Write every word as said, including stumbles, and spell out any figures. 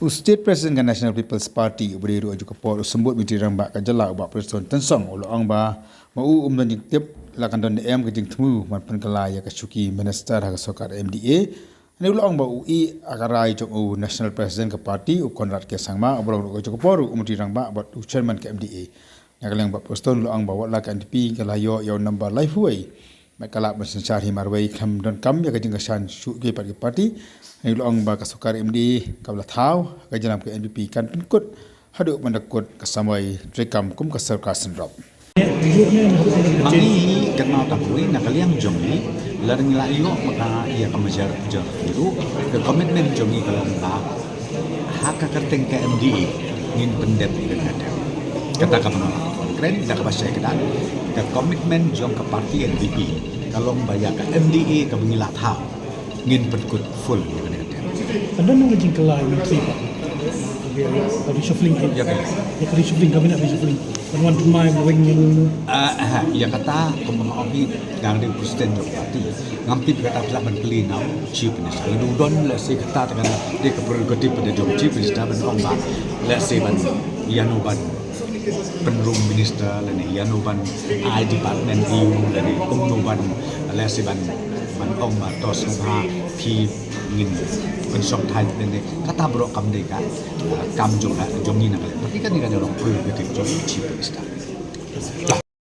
U State President ka National People's Party uba dei ruh ha kajuh ka por u Symbud Myntri Rangbah ka jylla u Bah Prestone Tynsong u la ong ba ma u um don jingtip la kan don ne em ka jingthmu ban pynkylla ïa ka shuki minister ha ka sorkar M D A. Hynrei u la ong ba u ïeh ha ka rai jong u National President ka party u Conrad K Sangma uba long ruh ha kajuh ka por u Myntri Rangbah bad u Chairman ka M D A. Na ka liang Bah Prestone u la ong ba wat la ka N P P ka la ïoh ïa u number laiphew wei, bad ka lah ban synshar hi marwei khlem donkam ïa ka jingkyrshan shuh kiwei pat ki party. Hynrei u la ong ba ka sorkar M D A kaba la thaw ha ka jingïalam ka N P P kan pynkut haduh ban da kut ka samoi treikam kum ka sorkar synrop. Ma ngi kynmaw tang kawei na ka liang jong ngi, lada ngi la ïoh ma ka ïa ka majority jong ngi ruh, ka commitment jong ngi ka long ba ha ka kyrteng ka M D A ngin pyndep ïa ka dep. Kata ka ban kren da kaba shai ka dang, ka commitment jong ka party N P P ka long ba ïa ka M D A kaba ngi la thaw ngin pynkut full ïa ka dep. Ynda nang ka jingkylla ïa u Myntri ba ka reshuffling, ïa ka reshuffling, cabinet reshuffling, ban wan thymmai ban weng ïa u. Ah, ah, ïa kata kumba nga ong hi, nga dei president jong party. Ngam tip kata phi lah ban kylli na u chief minister. Lada u don, let's say, kata te kan dei ka prerogative jong chief minister ban ong ba, let's say, ban ïa no ban pynrung minister lane ïa no ban ai department ïa u lane kumno ban, let's say, ban, ban ong ba to sngewbha phi ngin pynshong thaiñ lane kata baroh kam dei ka, uh, kam jong ka, jong ngi na ka liang party. Kane ka dei long prerogative jong u chief minister. Lah,